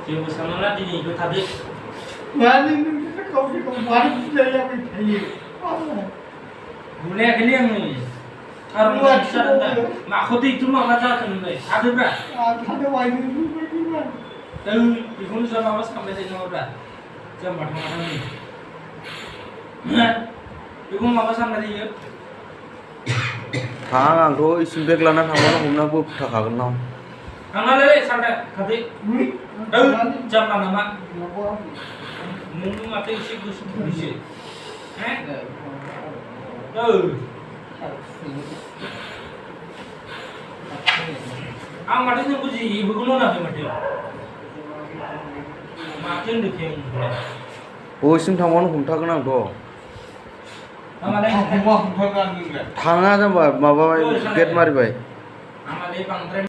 जेबो साननाङा दिनैबो थादो मानो नोंसोर गावसोरखौ मानो बुजायलाबाय थायो बुलायाखैलै आङो खारन फिसा माखौथो इथ' माबा जाखो नोंलाय थादोब्रा थादो वायनो बेबायदिबा बेखौनो जा माबा सानबाय थायो नामाब्रा जाम्बा थांनानै बेखौ माबा सानबाय थायो थां आंथ' इसिम बेग लाना थांबानो हमना बोबथाखागोन आं थांनालै सानदो खादे जाम्बा नामा नों माथो एसे गोसो बुजियो आं माथो नों बुजियैबोखौनो होनाखै माथो माथो होनदोंखि आं बयसिम थांबानो हमथागोन आंथ' थांनानै थाङा जाम्बा माबा गेट मारिबाय आंनालाय बांद्राय